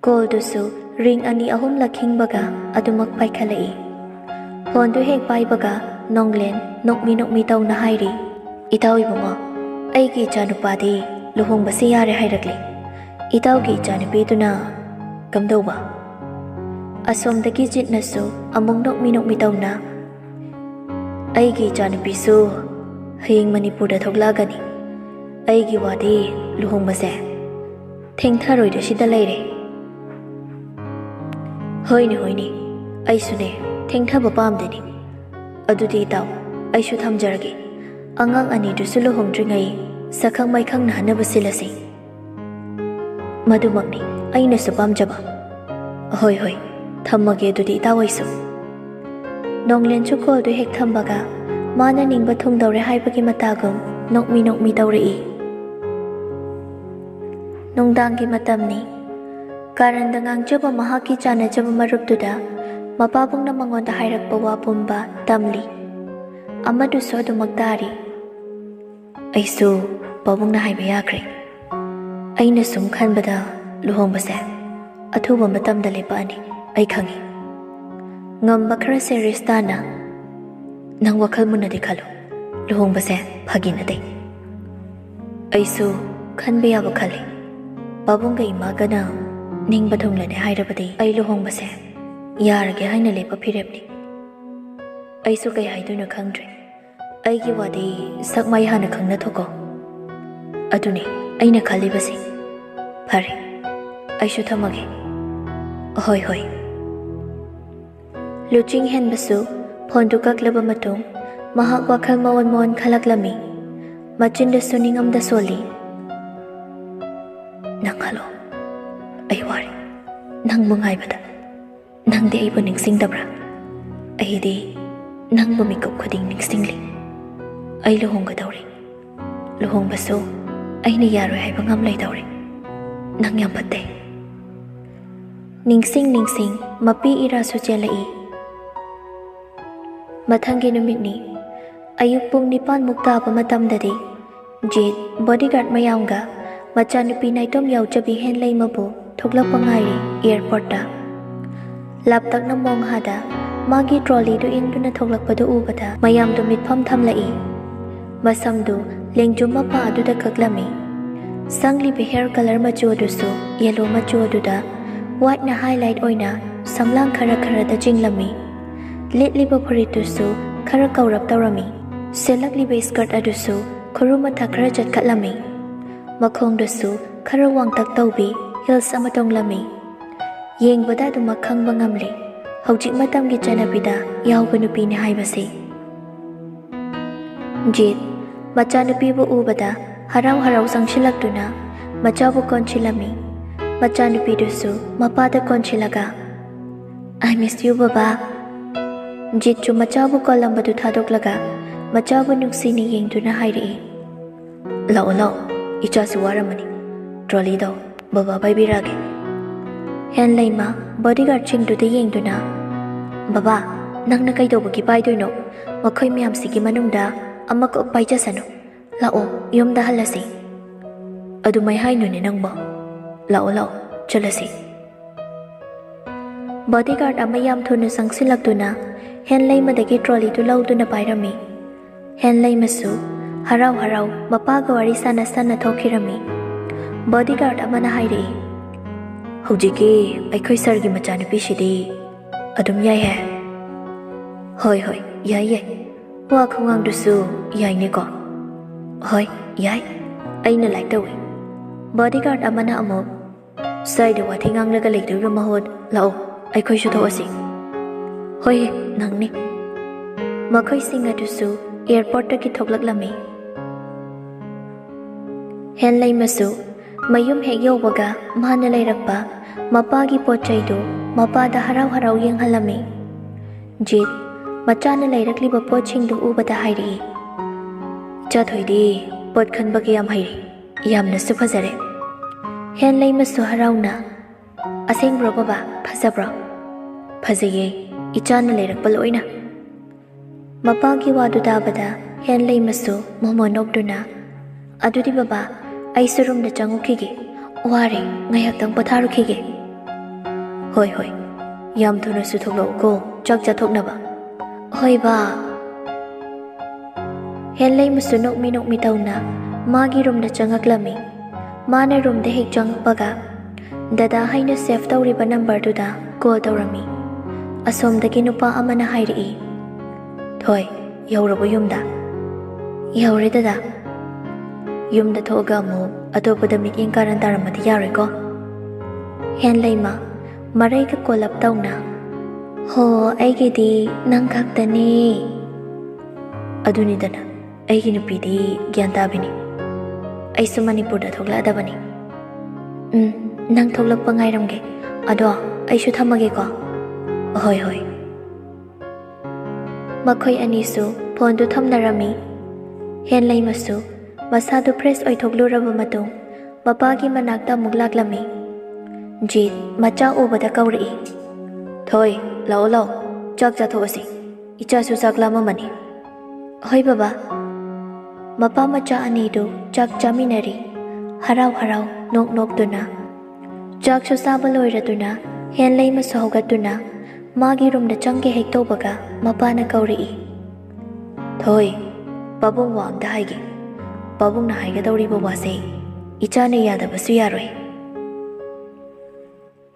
ꯀꯣꯜꯗꯨꯁꯨ ꯔꯤꯡ ꯑꯅꯤ ꯑꯍꯨꯝꯂꯛ ꯈꯤꯡꯕꯒ ꯑꯗꯨꯃꯛ ꯄꯥꯏꯈꯠꯂꯛꯏ꯫ ꯐꯣꯟꯗꯨ ꯍꯦꯛ ꯄꯥꯏꯕꯒ ꯅꯣꯡꯂꯦꯟ ꯅꯣꯛꯃꯤ ꯅꯣꯛꯃꯤ ꯇꯧꯅ ꯍꯥꯏꯔꯤ, "ꯏꯇꯥꯎ ꯏꯕꯨꯡꯉꯣ, ꯑꯩꯒꯤ ꯏꯆꯥꯅꯨꯄꯥꯗꯤ ꯂꯨꯍꯣꯡꯕꯁꯤ ꯌꯥꯔꯦ ꯍꯥꯏꯔꯛꯂꯤ꯫ ꯏꯇꯥꯎꯒꯤ ꯏꯆꯥꯅꯨꯄꯤꯗꯨꯅ ꯀꯝꯗꯧꯕ?" ꯑꯁꯣꯝꯗꯒꯤ ꯖꯤꯠꯅꯁꯨ ꯑꯃꯨꯛ ꯅꯣꯛꯃꯤ ꯅꯣꯛꯃꯤ ꯇꯧꯅ, "ꯑꯩꯒꯤ ꯏꯆꯥꯅꯨꯄꯤꯁꯨ ꯍꯌꯦꯡ ꯃꯅꯤꯄꯨꯔꯗ ꯊꯣꯛꯂꯛꯑꯒꯅꯤ꯫ ꯑꯩꯒꯤ ꯋꯥꯗꯤ ꯂꯨꯍꯣꯡꯕꯁꯦ ꯊꯦꯡꯊꯔꯣꯏꯗꯣꯏꯁꯤꯗ ꯂꯩꯔꯦ꯫" "ꯍꯣꯏꯅꯦ, ꯍꯣꯏꯅꯦ, ꯑꯩꯁꯨꯅꯦ ꯊꯦꯡꯊꯕ ꯄꯥꯝꯗꯦꯅꯦ꯫ ꯑꯗꯨꯗꯤ ꯏꯇꯥꯎ, ꯑꯩꯁꯨ ꯊꯝꯖꯔꯒꯦ꯫ ꯑꯉꯥꯡ ꯑꯅꯤꯗꯨꯁꯨ ꯂꯨꯍꯣꯡꯗ꯭ꯔꯤꯉꯩ ꯁꯛꯈꯪ ꯃꯥꯏꯈꯪꯅꯍꯟꯅꯕ ꯁꯤꯜꯂꯁꯤ꯫" "ꯃꯗꯨꯃꯛꯅꯤ ꯑꯩꯅꯁꯨ ꯄꯥꯝꯖꯕ꯫ ꯍꯣꯏ, ꯍꯣꯏ, ꯊꯝꯃꯒꯦ ꯑꯗꯨꯗꯤ ꯏꯇꯥꯎ ꯑꯩꯁꯨ꯫" ꯅꯣꯡꯂꯦꯟꯁꯨ ꯀꯣꯜꯗꯨ ꯍꯦꯛ ꯊꯝꯕꯒ ꯃꯥꯅ ꯅꯤꯡꯕ ꯊꯨꯡꯗꯧꯔꯦ ꯍꯥꯏꯕꯒꯤ ꯃꯇꯥꯒꯨꯝ ꯅꯣꯛꯃꯤ ꯅꯣꯛꯃꯤ ꯇꯧꯔꯛꯏ꯫ ꯅꯨꯡꯗꯥꯡꯒꯤ ꯃꯇꯝꯅꯤ꯫ ꯀꯥꯔꯟꯗ ꯉꯥꯡꯖꯕ ꯃꯍꯥꯛꯀꯤ ꯆꯥꯟꯅꯖꯕ ꯃꯔꯨꯞꯇꯨꯗ ꯃꯄꯥꯕꯨꯡꯅ ꯃꯉꯣꯟꯗ ꯍꯥꯏꯔꯛꯄ ꯋꯥ ꯄꯨꯝꯕ ꯇꯝꯂꯤ꯫ ꯑꯃꯗꯨꯁꯨ ꯑꯗꯨꯃꯛ ꯇꯥꯔꯤ꯫ "ꯑꯩꯁꯨ ꯄꯥꯕꯨꯡꯅ ꯍꯥꯏꯕ ꯌꯥꯈ꯭ꯔꯦ꯫ ꯑꯩꯅ ꯁꯨꯝ ꯈꯟꯕꯗ ꯂꯨꯍꯣꯡꯕꯁꯦ ꯑꯊꯨꯕ ꯃꯇꯝꯗ ꯂꯦꯞꯄꯛꯑꯅꯤ, ꯑꯩ ꯈꯪꯉꯤ꯫ ꯉꯝꯕ ꯈꯔ serious ꯇꯥꯅ ꯅꯪ ꯋꯥꯈꯜ ꯃꯨꯟꯅꯗꯤ ꯈꯜꯂꯨ꯫ ꯂꯨꯍꯣꯡꯕꯁꯦ ꯐꯥꯒꯤ ꯅꯠꯇꯦ꯫" "ꯑꯩꯁꯨ ꯈꯟꯕ ꯌꯥꯕ ꯈꯜꯂꯤ꯫ ꯄꯥꯕꯨꯡꯒ ꯏꯃꯥꯒꯅ ꯅꯤꯡꯕ ꯊꯨꯡꯂꯅꯤ ꯍꯥꯏꯔꯕꯗꯤ ꯑꯩ ꯂꯨꯍꯣꯡꯕꯁꯦ ꯌꯥꯔꯒꯦ ꯍꯥꯏꯅ ꯂꯦꯞꯄ ꯐꯤꯔꯦꯞꯅꯤ꯫ ꯑꯩꯁꯨ ꯀꯩ ꯍꯥꯏꯗꯣꯏꯅꯣ ꯈꯪꯗ꯭ꯔꯦ꯫ ꯑꯩꯒꯤ ꯋꯥꯗꯤ ꯁꯛ ꯃꯥꯏ ꯍꯥꯟꯅ ꯈꯪꯅꯊꯣꯛꯀꯣ꯫ ꯑꯗꯨꯅꯤ ꯑꯩꯅ ꯈꯜꯂꯤꯕꯁꯤ꯫ ꯐꯔꯦ, ꯑꯩꯁꯨ ꯊꯝꯃꯒꯦ꯫" "ꯍꯣꯏ, ꯍꯣꯏ꯫" ꯂꯨꯆꯤꯡ ꯍꯦꯟꯕꯁꯨ ꯐꯣꯟꯗꯨ ꯀꯛꯂꯕ ꯃꯇꯨꯡ ꯃꯍꯥꯛ ꯋꯥꯈꯜ ꯃꯑꯣꯟ ꯃꯑꯣꯟ ꯈꯜꯂꯛꯂꯝꯃꯤ꯫ ꯃꯆꯤꯟꯗꯁꯨ ꯅꯤꯡꯉꯝꯗ ꯁꯣꯜꯂꯤ꯫ "ꯅꯪ ꯍꯜꯂꯣ, ꯑꯩ ꯋꯥꯔꯦ ꯅꯪꯕꯨ ꯉꯥꯏꯕꯗ꯫ ꯅꯪꯗꯤ ꯑꯩꯕꯨ ꯅꯤꯡꯁꯤꯡꯗꯕ꯭ꯔꯥ? ꯑꯩꯗꯤ ꯅꯪꯕꯨ ꯃꯤꯀꯨꯞ ꯈꯨꯗꯤꯡ ꯅꯤꯡꯁꯤꯡꯂꯤ꯫ ꯑꯩ ꯂꯨꯍꯣꯡꯒꯗꯧꯔꯤ꯫ ꯂꯨꯍꯣꯡꯕꯁꯨ ꯑꯩꯅ ꯌꯥꯔꯣꯏ ꯍꯥꯏꯕ ꯉꯝꯂꯣꯏꯗꯧꯔꯤ꯫ ꯅꯪ ꯌꯥꯝ ꯐꯠꯇꯦ꯫" ꯅꯤꯡꯁꯤꯡ ꯅꯤꯡꯁꯤꯡ ꯃꯄꯤ ꯏꯔꯥꯁꯨ ꯆꯦꯜꯂꯛꯏ꯫ ꯃꯊꯪꯒꯤ ꯅꯨꯃꯤꯠꯅꯤ꯫ ꯑꯌꯨꯛ ꯄꯨꯡ ꯅꯤꯄꯥꯟꯃꯨꯛ ꯇꯥꯕ ꯃꯇꯝꯗꯗꯤ ꯖꯤꯠ ꯕꯣꯗꯤꯒꯥꯔꯗ ꯃꯌꯥꯝꯒ ꯃꯆꯥꯅꯨꯄꯤ ꯅꯥꯏꯇꯣꯝ ꯌꯥꯎꯖꯕꯤ ꯍꯦꯟꯂꯩꯃꯕꯨ ꯊꯣꯛꯂꯛꯄ ꯉꯥꯏꯔꯤ ꯑꯦꯌꯔꯄꯣꯔꯠꯇ꯫ ꯂꯥꯞꯇꯛꯅ ꯃꯣꯡꯍꯥꯗ ꯃꯥꯒꯤ ꯇ꯭ꯔꯣꯂꯤꯗꯨ ꯏꯟꯗꯨꯅ ꯊꯣꯛꯂꯛꯄꯗꯨ ꯎꯕꯗ ꯃꯌꯥꯝꯗꯨ ꯃꯤꯠꯐꯝ ꯊꯝꯂꯛꯏ꯫ ꯃꯁꯝꯗꯨ ꯂꯦꯡꯖꯨꯝ ꯃꯄꯥ ꯑꯗꯨꯗ ꯀꯛꯂꯝꯃꯤ꯫ ꯁꯪꯂꯤꯕ ꯍꯦꯌꯔ ꯀꯂꯔ ꯃꯆꯨ ꯑꯗꯨꯁꯨ ꯌꯦꯂꯣ ꯃꯆꯨ ꯑꯗꯨꯗ ꯋꯥꯏꯠꯅ ꯍꯥꯏꯂꯥꯏꯠ ꯑꯣꯏꯅ ꯁꯝꯂꯥꯡ ꯈꯔ ꯈꯔꯗ ꯆꯤꯡꯂꯝꯃꯤ꯫ ꯂꯤꯠꯂꯤꯕ ꯐꯨꯔꯤꯠꯇꯨꯁꯨ ꯈꯔ ꯀꯧꯔꯞ ꯇꯧꯔꯝꯃꯤ꯫ ꯁꯦꯠꯂꯛꯂꯤꯕ ꯁ꯭ꯀꯔꯠ ꯑꯗꯨꯁꯨ ꯈꯨꯔꯨ ꯃꯊꯛ ꯈꯔ ꯆꯠꯈꯠꯂꯝꯃꯤ꯫ ꯃꯈꯣꯡꯗꯨꯁꯨ ꯈꯔ ꯋꯥꯡꯇꯛ ꯇꯧꯕꯤ ꯍꯤꯜꯁ ꯑꯃ ꯇꯣꯡꯂꯝꯃꯤ꯫ ꯌꯦꯡꯕꯗ ꯑꯗꯨꯃꯛ ꯈꯪꯕ ꯉꯝꯂꯤ, ꯍꯧꯖꯤꯛ ꯃꯇꯝꯒꯤ ꯆꯠꯅꯕꯤꯗ ꯌꯥꯎꯕ ꯅꯨꯄꯤꯅꯤ ꯍꯥꯏꯕꯁꯤ꯫ ꯖꯤꯠ ꯃꯆꯥꯅꯨꯄꯤꯕꯨ ꯎꯕꯗ ꯍꯔꯥꯎ ꯍꯔꯥꯎ ꯆꯪꯁꯤꯜꯂꯛꯇꯨꯅ ꯃꯆꯥꯕꯨ ꯀꯣꯟꯁꯤꯜꯂꯝꯃꯤ꯫ ꯃꯆꯥꯅꯨꯄꯤꯗꯨꯁꯨ ꯃꯄꯥꯗ ꯀꯣꯟꯁꯤꯜꯂꯒ, "I miss you, ꯕꯕꯥ꯫" ꯖꯤꯠꯁꯨ ꯃꯆꯥꯕꯨ ꯀꯣꯜꯂꯝꯕꯗꯨ ꯊꯥꯗꯣꯛꯂꯒ ꯃꯆꯥꯕꯨ ꯅꯨꯡꯁꯤꯅ ꯌꯦꯡꯗꯨꯅ ꯍꯥꯏꯔꯛꯏ꯫ "ꯂꯥꯛꯑꯣ, ꯂꯥꯛꯑꯣ, ꯏꯆꯥꯁꯨ ꯋꯥꯔꯝꯃꯅꯤ꯫ ꯇ꯭ꯔꯣꯂꯤꯗꯣ ꯕꯕꯥ ꯄꯥꯏꯕꯤꯔꯛꯑꯒꯦ꯫" ꯍꯦꯟꯂꯩꯃ ꯕꯣꯗꯤꯒꯥꯔꯗꯁꯤꯡꯗꯨꯗ ꯌꯦꯡꯗꯨꯅ, "ꯕꯕꯥ, ꯅꯪꯅ ꯀꯩꯗꯧꯕꯒꯤ ꯄꯥꯏꯗꯣꯏꯅꯣ? ꯃꯈꯣꯏ ꯃꯌꯥꯝꯁꯤꯒꯤ ꯃꯅꯨꯡꯗ ꯑꯃꯈꯛ ꯄꯥꯏꯖꯁꯅꯨ꯫ ꯂꯥꯛꯑꯣ, ꯌꯨꯝꯗ ꯍꯜꯂꯁꯤ꯫" "ꯑꯗꯨꯃꯥꯏ ꯍꯥꯏꯅꯨꯅꯦ ꯅꯪꯕꯣ꯫ ꯂꯥꯛꯑꯣ, ꯂꯥꯛꯑꯣ, ꯆꯠꯂꯁꯤ꯫" ꯕꯣꯗꯤꯒꯥꯔꯗ ꯑꯃ ꯌꯥꯝ ꯊꯨꯅ ꯆꯪꯁꯤꯜꯂꯛꯇꯨꯅ ꯍꯦꯟꯂꯩꯃꯗꯒꯤ ꯇ꯭ꯔꯣꯂꯤꯗꯨ ꯂꯧꯗꯨꯅ ꯄꯥꯏꯔꯝꯃꯤ꯫ ꯍꯦꯟꯂꯩꯃꯁꯨ ꯍꯔꯥꯎ ꯍꯔꯥꯎ ꯃꯄꯥꯒ ꯋꯥꯔꯤ ꯁꯥꯟꯅ ꯁꯥꯟꯅ ꯊꯣꯛꯈꯤꯔꯝꯃꯤ꯫ ꯕꯣꯗꯤꯒꯥꯔꯗ ꯑꯃꯅ ꯍꯥꯏꯔꯛꯏ, "ꯍꯧꯖꯤꯛꯀꯤ ꯑꯩꯈꯣꯏ ꯁꯥꯔꯒꯤ ꯃꯆꯥꯅꯨꯄꯤꯁꯤꯗꯤ ꯑꯗꯨꯝ ꯌꯥꯏꯍꯦ꯫" "ꯍꯣꯏ, ꯍꯣꯏ, ꯌꯥꯏ, ꯌꯥꯏ꯫ ꯋꯥ ꯈꯨꯉꯥꯡꯗꯨꯁꯨ ꯌꯥꯏꯅꯦꯀꯣ꯫" "ꯍꯣꯏ, ꯌꯥꯏ꯫ ꯑꯩꯅ ꯂꯥꯏꯛ ꯇꯧꯏ꯫" ꯕꯣꯗꯤꯒꯥꯔꯗ ꯑꯃꯅ ꯑꯃꯨꯛ, "ꯁ꯭ꯋꯥꯏꯗ ꯋꯥꯊꯤ ꯉꯥꯡꯂꯒ ꯂꯩꯗꯣꯏꯕ ꯃꯍꯨꯠ ꯂꯥꯛꯑꯣ, ꯑꯩꯈꯣꯏꯁꯨ ꯊꯣꯛꯑꯁꯤ꯫" "ꯍꯣꯏ, ꯅꯪꯅꯤ꯫" ꯃꯈꯣꯏꯁꯤꯡ ꯑꯗꯨꯁꯨ ꯑꯦꯌꯔꯄꯣꯔꯠꯇꯒꯤ ꯊꯣꯛꯂꯛꯂꯝꯃꯤ꯫ ꯍꯦꯟꯂꯩꯃꯁꯨ ꯃꯌꯨꯝ ꯍꯦꯛ ꯌꯧꯕꯒ ꯃꯥꯅ ꯂꯩꯔꯛꯄ ꯃꯄꯥꯒꯤ ꯄꯣꯠ ꯆꯩꯗꯨ ꯃꯄꯥꯗ ꯍꯔꯥꯎ ꯍꯔꯥꯎ ꯌꯦꯡꯍꯜꯂꯝꯃꯤ꯫ ꯖꯤꯠ ꯃꯆꯥꯅ ꯂꯩꯔꯛꯂꯤꯕ ꯄꯣꯠꯁꯤꯡꯗꯨ ꯎꯕꯗ ꯍꯥꯏꯔꯛꯏ, "ꯏꯆꯥ ꯊꯣꯏꯗꯤ ꯄꯣꯠ ꯈꯟꯕ ꯀꯌꯥꯝ ꯍꯩꯔꯦ, ꯌꯥꯝꯅꯁꯨ ꯐꯖꯔꯦ꯫" ꯍꯦꯟꯂꯩꯃꯁꯨ ꯍꯔꯥꯎꯅ, "ꯑꯁꯦꯡꯕ꯭ꯔꯣ ꯕꯕꯥ? ꯐꯖꯕ꯭ꯔꯣ?" "ꯐꯖꯩꯌꯦ, ꯏꯆꯥꯅ ꯂꯩꯔꯛꯄ ꯂꯣꯏꯅ꯫" ꯃꯄꯥꯒꯤ ꯋꯥꯗꯨ ꯇꯥꯕꯗ ꯍꯦꯟꯂꯩꯃꯁꯨ ꯃꯣꯃꯣꯟ ꯅꯣꯛꯇꯨꯅ, "ꯑꯗꯨꯗꯤ ꯕꯕꯥ, ꯑꯩꯁꯨ ꯔꯨꯝꯗ ꯆꯪꯉꯨꯈꯤꯒꯦ꯫ ꯋꯥꯔꯦ, ꯉꯥꯏꯍꯥꯛꯇꯪ ꯄꯣꯊꯥꯔꯨꯈꯤꯒꯦ꯫" "ꯍꯣꯏ, ꯍꯣꯏ, ꯌꯥꯝ ꯊꯨꯅꯁꯨ ꯊꯣꯛꯂꯛꯎꯀꯣ, ꯆꯥꯛ ꯆꯥꯊꯣꯛꯅꯕ꯫" "ꯍꯣꯏ ꯕꯥ꯫" ꯍꯦꯟꯂꯩꯃꯁꯨ ꯅꯣꯛꯃꯤ ꯅꯣꯛꯃꯤ ꯇꯧꯅ ꯃꯥꯒꯤ ꯔꯨꯝꯗ ꯆꯪꯉꯛꯂꯝꯃꯤ꯫ ꯃꯥꯅ ꯔꯨꯝꯗ ꯍꯦꯛ ꯆꯪꯉꯛꯄꯒ, ꯗꯗꯥ ꯍꯥꯏꯅ ꯁꯦꯚ ꯇꯧꯔꯤꯕ ꯅꯝꯕꯔꯗꯨꯗ ꯀꯣꯜ ꯇꯧꯔꯝꯃꯤ꯫ ꯑꯁꯣꯝꯗꯒꯤ ꯅꯨꯄꯥ ꯑꯃꯅ ꯍꯥꯏꯔꯛꯏ, "ꯊꯣꯏ, ꯌꯧꯔꯕꯣ ꯌꯨꯝꯗ?" "ꯌꯧꯔꯦ ꯗꯗꯥ꯫" "ꯌꯨꯝꯗ ꯊꯣꯛꯑꯒ ꯑꯃꯨꯛ ꯑꯇꯣꯞꯄꯗ ꯃꯤꯠꯌꯦꯡ ꯀꯥꯔꯟ ꯇꯥꯔꯝꯃꯗꯤ ꯌꯥꯔꯣꯏꯀꯣ꯫" ꯍꯦꯟꯂꯩꯃ, ꯃꯔꯩꯒ ꯀꯣꯜꯂꯞ ꯇꯧꯅ, "ꯍꯣ, ꯑꯩꯒꯤꯗꯤ ꯅꯪ ꯈꯛꯇꯅꯦ꯫" "ꯑꯗꯨꯅꯤꯗꯅ, ꯑꯩꯒꯤ ꯅꯨꯄꯤꯗꯤ ꯒ꯭ꯌꯥꯟ ꯇꯥꯕꯤꯅꯤ꯫ ꯑꯩꯁꯨ ꯃꯅꯤꯄꯨꯔꯗ ꯊꯣꯛꯂꯛꯑꯗꯕꯅꯤ꯫" "ꯎꯝ, ꯅꯪ ꯊꯣꯛꯂꯛꯄ ꯉꯥꯏꯔꯝꯒꯦ꯫ ꯑꯗꯣ ꯑꯩꯁꯨ ꯊꯝꯃꯒꯦꯀꯣ꯫" "ꯍꯣꯏ, ꯍꯣꯏ꯫" ꯃꯈꯣꯏ ꯑꯅꯤꯁꯨ ꯐꯣꯟꯗꯨ ꯊꯝꯅꯔꯝꯃꯤ꯫ ꯍꯦꯟꯂꯩꯃꯁꯨ ꯃꯁꯥꯗꯨ ꯐ꯭ꯔꯦꯁ ꯑꯣꯏꯊꯣꯛꯂꯨꯔꯕ ꯃꯇꯨꯡ ꯃꯄꯥꯒꯤ ꯃꯅꯥꯛꯇ ꯑꯃꯨꯛ ꯂꯥꯛꯂꯝꯃꯤ꯫ ꯖꯤꯠ ꯃꯆꯥ ꯎꯕꯗ ꯀꯧꯔꯛꯏ, "ꯊꯣꯏ, ꯂꯥꯛꯑꯣ, ꯂꯥꯛꯑꯣ, ꯆꯥꯛ ꯆꯥꯊꯣꯛꯑꯁꯤ꯫ ꯏꯆꯥꯁꯨ ꯆꯥꯛ ꯂꯥꯝꯃꯝꯃꯅꯤ꯫" "ꯍꯣꯏ ꯕꯕꯥ꯫" ꯃꯄꯥ ꯃꯆꯥ ꯑꯅꯤꯗꯨ ꯆꯥꯛ ꯆꯥꯃꯤꯟꯅꯔꯤ, ꯍꯔꯥꯎ ꯍꯔꯥꯎ ꯅꯣꯛ ꯅꯣꯛꯇꯨꯅ꯫ ꯆꯥꯛꯁꯨ ꯆꯥꯕ ꯂꯣꯏꯔꯗꯨꯅ ꯍꯦꯟꯂꯩꯃꯁꯨ ꯍꯧꯒꯠꯇꯨꯅ ꯃꯥꯒꯤ ꯔꯨꯝꯗ ꯆꯪꯒꯦ ꯍꯦꯛ ꯇꯧꯕꯒ ꯃꯄꯥꯅ ꯀꯧꯔꯛꯏ, "ꯊꯣꯏ, ꯄꯥꯕꯨꯡ ꯋꯥ ꯑꯝꯇ ꯍꯥꯏꯒꯦ꯫ ꯄꯥꯕꯨꯡꯅ ꯍꯥꯏꯒꯗꯧꯔꯤꯕ ꯋꯥꯁꯦ ꯏꯆꯥꯅ ꯌꯥꯗꯕꯁꯨ ꯌꯥꯔꯣꯏ꯫"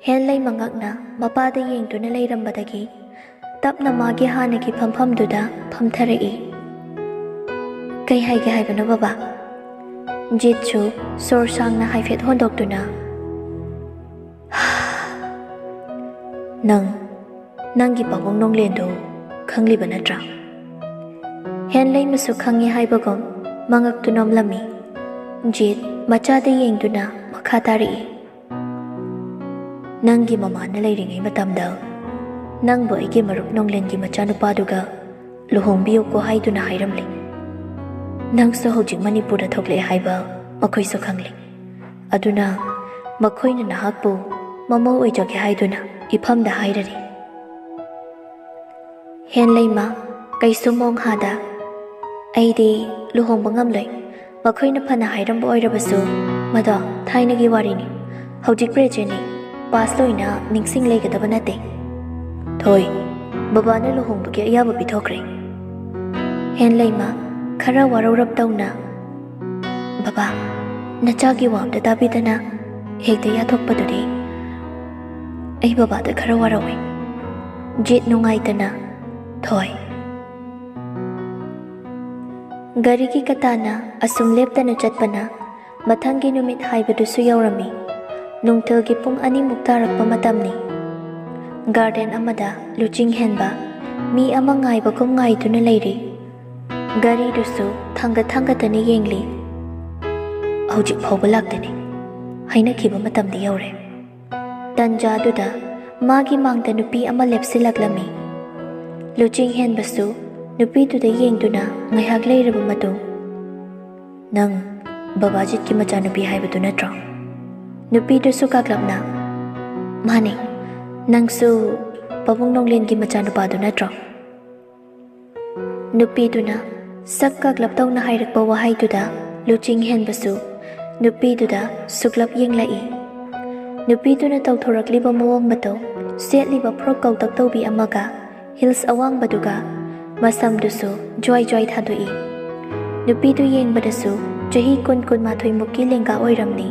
ꯍꯦꯟꯂꯩꯃ ꯉꯛꯅ ꯃꯄꯥꯗ ꯌꯦꯡꯗꯨꯅ ꯂꯩꯔꯝꯕꯗꯒꯤ ꯇꯞꯅ ꯃꯥꯒꯤ ꯍꯥꯟꯅꯒꯤ ꯐꯝꯐꯝꯗꯨꯗ ꯐꯝꯊꯔꯛꯏ꯫ "ꯀꯩ ꯍꯥꯏꯒꯦ ꯍꯥꯏꯕꯅꯣ ꯕꯕꯥ?" ꯖꯤꯠꯁꯨ ꯁꯣꯔ ꯁꯥꯡꯅ ꯍꯥꯏꯐꯦꯠ ꯍꯣꯟꯗꯣꯛꯇꯨꯅ, "ꯅꯪ, ꯅꯪꯒꯤ ꯄꯥꯕꯨꯡ ꯅꯣꯡꯂꯦꯟꯗꯨ ꯈꯪꯂꯤꯕ ꯅꯠꯇ꯭ꯔꯥ?" ꯍꯦꯟꯂꯩꯃꯁꯨ ꯈꯪꯉꯤ ꯍꯥꯏꯕꯒꯨꯝ ꯃꯉꯛꯇꯨ ꯅꯣꯝꯂꯝꯃꯤ꯫ ꯖꯤꯠ ꯃꯆꯥꯗ ꯌꯦꯡꯗꯨꯅ ꯃꯈꯥ ꯇꯥꯔꯛꯏ꯫ "ꯅꯪꯒꯤ ꯃꯃꯥꯅ ꯂꯩꯔꯤꯉꯩ ꯃꯇꯝꯗ ꯅꯪꯕꯨ ꯑꯩꯒꯤ ꯃꯔꯨꯞ ꯅꯣꯡꯂꯦꯟꯒꯤ ꯃꯆꯥꯅꯨꯄꯥꯗꯨꯒ ꯂꯨꯍꯣꯡꯕꯤꯌꯨꯀꯣ ꯍꯥꯏꯗꯨꯅ ꯍꯥꯏꯔꯝꯂꯤ꯫ ꯅꯪꯁꯨ ꯍꯧꯖꯤꯛ ꯃꯅꯤꯄꯨꯔꯗ ꯊꯣꯛꯂꯛꯑꯦ ꯍꯥꯏꯕ ꯃꯈꯣꯏꯁꯨ ꯈꯪꯂꯤ꯫ ꯑꯗꯨꯅ ꯃꯈꯣꯏꯅ ꯅꯍꯥꯛꯄꯨ ꯃꯃꯧ ꯑꯣꯏꯖꯒꯦ ꯍꯥꯏꯗꯨꯅ ꯏꯐꯝꯗ ꯍꯥꯏꯔꯔꯤ꯫" ꯍꯦꯟꯂꯩꯃ, ꯀꯩꯁꯨ ꯃꯣꯡ ꯍꯥꯗ, "ꯑꯩꯗꯤ ꯂꯨꯍꯣꯡꯕ ꯉꯝꯂꯣꯏ꯫ ꯃꯈꯣꯏꯅ ꯐꯅ ꯍꯥꯏꯔꯝꯕ ꯑꯣꯏꯔꯕꯁꯨ, ꯃꯗꯣ ꯊꯥꯏꯅꯒꯤ ꯋꯥꯔꯤꯅꯤ꯫ ꯍꯧꯖꯤꯛ ꯄ꯭ꯔꯦꯖꯦꯟꯅꯤ꯫ ꯄꯥꯁ ꯂꯣꯏꯅ ꯅꯤꯡꯁꯤꯡ ꯂꯩꯒꯗꯕ ꯅꯠꯇꯦ꯫" "ꯊꯣꯏ, ꯕꯕꯥꯅ ꯂꯨꯍꯣꯡꯕꯒꯤ ꯑꯌꯥꯕ ꯄꯤꯊꯣꯛꯈ꯭ꯔꯦ꯫" ꯍꯦꯟꯂꯩꯃ, ꯈꯔ ꯋꯥꯔꯧꯔꯞ ꯇꯧꯅ, "ꯕꯕꯥ, ꯅꯆꯥꯒꯤ ꯋꯥ ꯑꯝꯇ ꯇꯥꯕꯤꯗꯅ ꯍꯦꯛꯇ ꯌꯥꯊꯣꯛꯄꯗꯨꯗꯤ ꯑꯩ ꯕꯕꯥꯗ ꯈꯔ ꯋꯥꯔꯧꯏ꯫" ꯖꯤꯠ ꯅꯨꯡꯉꯥꯏꯇꯅ, "ꯊꯣꯏ꯫" ꯒꯥꯔꯤꯒꯤ ꯀꯇꯥꯅ ꯑꯁꯨꯝ ꯂꯦꯞꯇꯅ ꯆꯠꯄꯅ ꯃꯊꯪꯒꯤ ꯅꯨꯃꯤꯠ ꯍꯥꯏꯕꯗꯨꯁꯨ ꯌꯧꯔꯝꯃꯤ꯫ ꯅꯨꯡꯊꯤꯜꯒꯤ ꯄꯨꯡ ꯑꯅꯤꯃꯨꯛ ꯇꯥꯔꯛꯄ ꯃꯇꯝꯅꯤ꯫ ꯒꯥꯔꯗꯦꯟ ꯑꯃꯗ ꯂꯨꯆꯤꯡ ꯍꯦꯟꯕ ꯃꯤ ꯑꯃ ꯉꯥꯏꯕꯒꯨꯝ ꯉꯥꯏꯗꯨꯅ ꯂꯩꯔꯤ꯫ ꯒꯥꯔꯤꯗꯨꯁꯨ ꯊꯥꯡꯒꯠ ꯊꯥꯡꯒꯠꯇꯅ ꯌꯦꯡꯂꯤ꯫ "ꯍꯧꯖꯤꯛ ꯐꯥꯎꯕ ꯂꯥꯛꯇꯦꯅꯦ꯫ ꯍꯥꯏꯅꯈꯤꯕ ꯃꯇꯝꯗꯤ ꯌꯧꯔꯦ꯫" ꯇꯟꯖꯥꯗꯨꯗ ꯃꯥꯒꯤ ꯃꯥꯡꯗ ꯅꯨꯄꯤ ꯑꯃ ꯂꯦꯞꯁꯤꯜꯂꯛꯂꯝꯃꯤ꯫ ꯂꯨꯆꯤꯡ ꯍꯦꯟꯕꯁꯨ ꯅꯨꯄꯤꯗꯨꯗ ꯌꯦꯡꯗꯨꯅ ꯉꯥꯏꯍꯥꯛ ꯂꯩꯔꯕ ꯃꯇꯨꯡ, "ꯅꯪ ꯕꯕꯥꯖꯤꯠꯀꯤ ꯃꯆꯥꯅꯨꯄꯤ ꯍꯥꯏꯕꯗꯨ ꯅꯠꯇ꯭ꯔꯣ?" ꯅꯨꯄꯤꯗꯨꯁꯨ ꯀꯥꯛꯂꯞꯅ, "ꯃꯥꯅꯦ, ꯅꯪꯁꯨ ꯄꯥꯕꯨꯡ ꯅꯣꯡꯂꯦꯟꯒꯤ ꯃꯆꯥꯅꯨꯄꯥꯗꯨ ꯅꯠꯇ꯭ꯔꯣ?" ꯅꯨꯄꯤꯗꯨꯅ ꯁꯛ ꯀꯥꯛꯂꯞ ꯇꯧꯅ ꯍꯥꯏꯔꯛꯄ ꯋꯥꯍꯩꯗꯨꯗ ꯂꯨꯆꯤꯡ ꯍꯦꯟꯕꯁꯨ ꯅꯨꯄꯤꯗꯨꯗ ꯁꯨꯛꯂꯞ ꯌꯦꯡꯂꯛꯏ꯫ ꯅꯨꯄꯤꯗꯨꯅ ꯇꯧꯊꯣꯔꯛꯂꯤꯕ ꯃꯑꯣꯡ ꯃꯇꯧ, ꯁꯦꯠꯂꯤꯕ ꯐ꯭ꯔꯣꯛ ꯀꯧꯇꯛ ꯇꯧꯕꯤ ꯑꯃꯒ ꯍꯤꯜꯁ ꯑꯋꯥꯡꯕꯗꯨꯒ ꯃꯁꯝꯗꯨꯁꯨ ꯖ꯭ꯋꯥꯏ ꯖ꯭ꯋꯥꯏ ꯊꯥꯗꯣꯛꯏ꯫ ꯅꯨꯄꯤꯗꯨ ꯌꯦꯡꯕꯗꯁꯨ ꯆꯍꯤ ꯀꯨꯟ, ꯀꯨꯟꯃꯥꯊꯣꯏ ꯃꯨꯛꯀꯤ ꯂꯦꯡꯒꯥ ꯑꯣꯏꯔꯝꯅꯤ꯫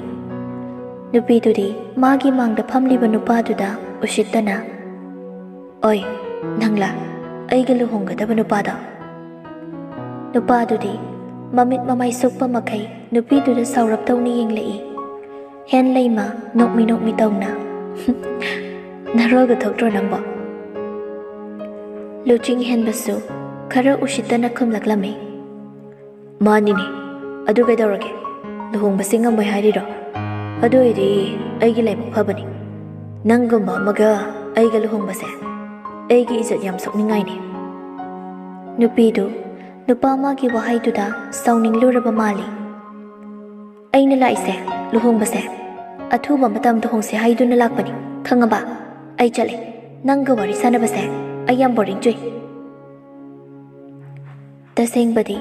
ꯅꯨꯄꯤꯗꯨꯗꯤ ꯃꯥꯒꯤ ꯃꯥꯡꯗ ꯐꯝꯂꯤꯕ ꯅꯨꯄꯥꯗꯨꯗ ꯎꯁꯤꯠꯇꯅ, "ꯑꯣꯏ, ꯅꯪꯂꯥ ꯑꯩꯒ ꯂꯨꯍꯣꯡꯒꯗꯕ ꯅꯨꯄꯥꯗꯣ?" ꯅꯨꯄꯥꯗꯨꯗꯤ ꯃꯃꯤꯠ ꯃꯃꯥꯏ ꯁꯨꯛꯄ ꯃꯈꯩ ꯅꯨꯄꯤꯗꯨꯗ ꯁꯥꯎꯔꯞ ꯇꯧꯅ ꯌꯦꯡꯂꯛꯏ꯫ ꯍꯦꯟ ꯂꯩꯃ ꯅꯣꯛꯃꯤ ꯅꯣꯛꯃꯤ ꯇꯧꯅ, "ꯅꯔꯣꯜꯒ ꯊꯣꯛꯇ꯭ꯔꯣ ꯅꯪꯕꯣ?" ꯂꯨꯆꯤꯡ ꯍꯦꯟꯕꯁꯨ ꯈꯔ ꯎꯁꯤꯠꯇꯅ ꯈꯨꯝꯂꯛꯂꯝꯃꯤ꯫ "ꯃꯥꯅꯤꯅꯦ, ꯑꯗꯨ ꯀꯩꯗꯧꯔꯒꯦ? ꯂꯨꯍꯣꯡꯕꯁꯤ ꯉꯝꯃꯣꯏ ꯍꯥꯏꯔꯤꯔꯣ? ꯑꯗꯨ ꯑꯣꯏꯗꯤ ꯑꯩꯒꯤ ꯂꯥꯏꯕꯛ ꯐꯕꯅꯤ꯫ ꯅꯪꯒꯨꯝꯕ ꯑꯃꯒ ꯑꯩꯒ ꯂꯨꯍꯣꯡꯕꯁꯦ ꯑꯩꯒꯤ ꯏꯖꯠ ꯌꯥꯝ ꯁꯣꯛꯅꯤꯡꯉꯥꯏꯅꯤ꯫" ꯅꯨꯄꯤꯗꯨ ꯅꯨꯄꯥ ꯑꯃꯒꯤ ꯋꯥꯍꯩꯗꯨꯗ ꯁꯥꯎꯅꯤꯡꯂꯨꯔꯕ ꯃꯥꯜꯂꯤ꯫ "ꯑꯩꯅ ꯂꯥꯛꯏꯁꯦ ꯂꯨꯍꯣꯡꯕꯁꯦ ꯑꯊꯨꯕ ꯃꯇꯝꯗ ꯍꯣꯡꯁꯦ ꯍꯥꯏꯗꯨꯅ ꯂꯥꯛꯄꯅꯤ, ꯈꯪꯉꯕ? ꯑꯩ ꯆꯠꯂꯦ꯫ ꯅꯪꯒ ꯋꯥꯔꯤ ꯁꯥꯟꯅꯕꯁꯦ ꯑꯩ ꯌꯥꯝ ꯕꯣꯔꯤꯡ ꯆꯨꯏ꯫" ꯇꯁꯦꯡꯕꯗꯤ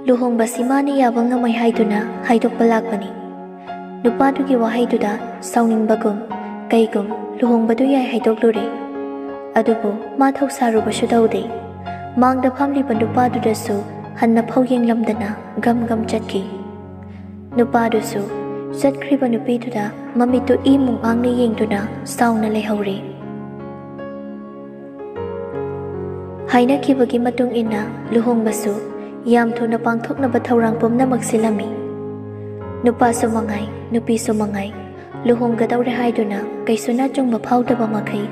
ꯂꯨꯍꯣꯡꯕꯁꯤ ꯃꯥꯅ ꯌꯥꯕ ꯉꯝꯃꯣꯏ ꯍꯥꯏꯗꯨꯅ ꯍꯥꯏꯗꯣꯛꯄ ꯂꯥꯛꯄꯅꯤ꯫ ꯅꯨꯄꯥꯗꯨꯒꯤ ꯋꯥꯍꯩꯗꯨꯗ ꯁꯥꯎꯅꯤꯡꯕꯒꯨꯝ ꯀꯩꯒꯨꯝ ꯂꯨꯍꯣꯡꯕꯗꯨ ꯌꯥꯏ ꯍꯥꯏꯗꯣꯛꯂꯨꯔꯦ꯫ ꯑꯗꯨꯕꯨ ꯃꯥ ꯊꯧꯁꯥꯔꯨꯕꯁꯨ ꯇꯧꯗꯦ꯫ ꯃꯥꯡꯗ ꯐꯝꯂꯤꯕ ꯅꯨꯄꯥꯗꯨꯗꯁꯨ ꯍꯟꯅ ꯐꯥꯎ ꯌꯦꯡꯂꯝꯗꯅ ꯒꯝ ꯒꯝ ꯆꯠꯈꯤ꯫ ꯅꯨꯄꯥꯗꯨꯁꯨ ꯆꯠꯈ꯭ꯔꯤꯕ ꯅꯨꯄꯤꯗꯨꯗ ꯃꯃꯤꯠꯇꯨ ꯏ ꯃꯨꯡ ꯑꯥꯡꯅ ꯌꯦꯡꯗꯨꯅ ꯁꯥꯎꯅ ꯂꯩꯍꯧꯔꯦ꯫ ꯍꯥꯏꯅꯈꯤꯕꯒꯤ ꯃꯇꯨꯡ ꯏꯟꯅ ꯂꯨꯍꯣꯡꯕꯁꯨ ꯌꯥꯝ ꯊꯨꯅ ꯄꯥꯡꯊꯣꯛꯅꯕ ꯊꯧꯔꯥꯡ ꯄꯨꯝꯅꯃꯛ ꯁꯤꯜꯂꯝꯃꯤ꯫ ꯅꯨꯄꯥꯁꯨ ꯃꯉꯥꯏ, ꯅꯨꯄꯤꯁꯨ ꯃꯉꯥꯏ, ꯂꯨꯍꯣꯡꯒꯗꯧꯔꯦ ꯍꯥꯏꯗꯨꯅ ꯀꯩꯁꯨ ꯅꯥꯆꯨꯡꯕ ꯐꯥꯎꯗꯕ ꯃꯈꯩ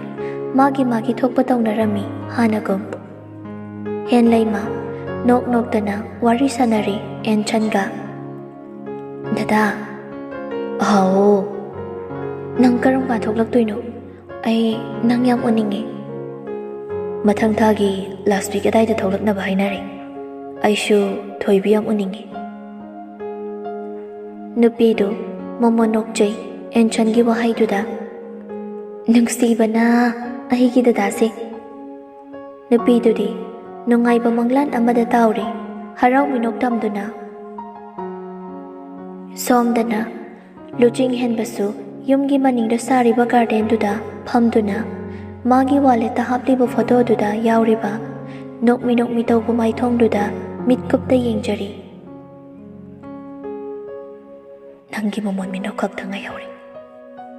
ꯃꯥꯒꯤ ꯃꯥꯒꯤ ꯊꯣꯛꯄ ꯇꯧꯅꯔꯝꯃꯤ ꯍꯥꯟꯅꯒꯨꯝ꯫ ꯍꯦꯟꯂꯩꯃ ꯅꯣꯛ ꯅꯣꯛꯇꯅ ꯋꯥꯔꯤ ꯁꯥꯟꯅꯔꯤ ꯑꯦꯟꯁꯟꯒ꯫ "ꯗꯗꯥ꯫" "ꯍꯥꯎ꯫ ꯅꯪ ꯀꯔꯝ ꯀꯥꯟ ꯊꯣꯛꯂꯛꯇꯣꯏꯅꯣ? ꯑꯩ ꯅꯪ ꯌꯥꯝ ꯎꯅꯤꯡꯉꯤ꯫" "ꯃꯊꯪ ꯊꯥꯒꯤ ꯂꯥꯁ ꯋꯤꯛ ꯑꯗꯥꯏꯗ ꯊꯣꯛꯂꯛꯅꯕ ꯍꯥꯏꯅꯔꯦ꯫ ꯑꯩꯁꯨ ꯊꯣꯏꯕꯤ ꯌꯥꯝ ꯎꯅꯤꯡꯉꯤ꯫" ꯅꯨꯄꯤꯗꯨ ꯃꯣꯃꯣꯟ ꯅꯣꯛꯆꯩ ꯑꯦꯟꯁꯟꯒꯤ ꯋꯥꯍꯩꯗꯨꯗ꯫ "ꯅꯨꯡꯁꯤꯕꯅ ꯑꯩꯒꯤ ꯗꯗꯥꯁꯦ꯫" ꯅꯨꯄꯤꯗꯨꯗꯤ ꯅꯨꯡꯉꯥꯏꯕ ꯃꯪꯂꯥꯟ ꯑꯃꯗ ꯇꯥꯎꯔꯤ, ꯍꯔꯥꯎ ꯃꯤꯅꯣꯛ ꯇꯝꯗꯨꯅ꯫ ꯁꯣꯝꯗꯅ ꯂꯨꯆꯤꯡ ꯍꯦꯟꯕꯁꯨ ꯌꯨꯝꯒꯤ ꯃꯅꯤꯡꯗ ꯁꯥꯔꯤꯕ ꯒꯥꯔꯗꯦꯟꯗꯨꯗ ꯐꯝꯗꯨꯅ ꯃꯥꯒꯤ ꯋꯥꯂꯦꯠꯇ ꯍꯥꯞꯂꯤꯕ ꯐꯣꯇꯣꯗꯨꯗ ꯌꯥꯎꯔꯤꯕ ꯅꯣꯛꯃꯤ ꯅꯣꯛꯃꯤ ꯇꯧꯕ ꯃꯥꯏꯊꯣꯡꯗꯨꯗ ꯃꯤꯠꯀꯨꯞꯇ ꯌꯦꯡꯖꯔꯤ꯫ "ꯅꯪꯒꯤ ꯃꯃꯣꯟ ꯃꯤꯅꯣꯛ ꯈꯛꯇ ꯉꯥꯏꯍꯧꯔꯦ꯫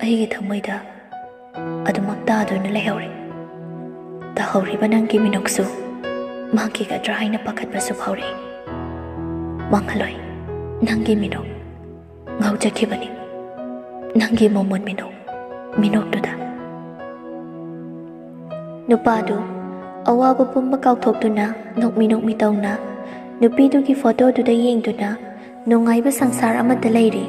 ꯑꯩꯒꯤ ꯊꯃꯣꯏꯗ ꯑꯗꯨꯃꯛ ꯇꯥꯗꯨꯅ ꯂꯩꯍꯧꯔꯦ꯫ ꯇꯥꯍꯧꯔꯤꯕ ꯅꯪꯒꯤ ꯃꯤꯅꯣꯛꯁꯨ ꯃꯥꯡꯈꯤꯒꯗ꯭ꯔꯥ ꯍꯥꯏꯅ ꯄꯥꯈꯠꯄꯁꯨ ꯐꯥꯎꯔꯛꯏ꯫ ꯃꯥꯡꯍꯜꯂꯣꯏ, ꯅꯪꯒꯤ ꯃꯤꯅꯣꯛ ꯉꯥꯎꯖꯈꯤꯕꯅꯤ, ꯅꯪꯒꯤ ꯃꯃꯣꯟ ꯃꯤꯅꯣꯛ, ꯃꯤꯅꯣꯛꯇꯨꯗ꯫" ꯅꯨꯄꯥꯗꯨ ꯑꯋꯥꯕ ꯄꯨꯝꯕ ꯀꯥꯎꯊꯣꯛꯇꯨꯅ, ꯅꯣꯛꯃꯤ ꯅꯣꯛꯃꯤ ꯇꯧꯅ, ꯅꯨꯄꯤꯗꯨꯒꯤ ꯐꯣꯇꯣꯗꯨꯗ ꯌꯦꯡꯗꯨꯅ ꯅꯨꯡꯉꯥꯏꯕ ꯁꯪꯁꯥꯔ ꯑꯃꯗ ꯂꯩꯔꯤ꯫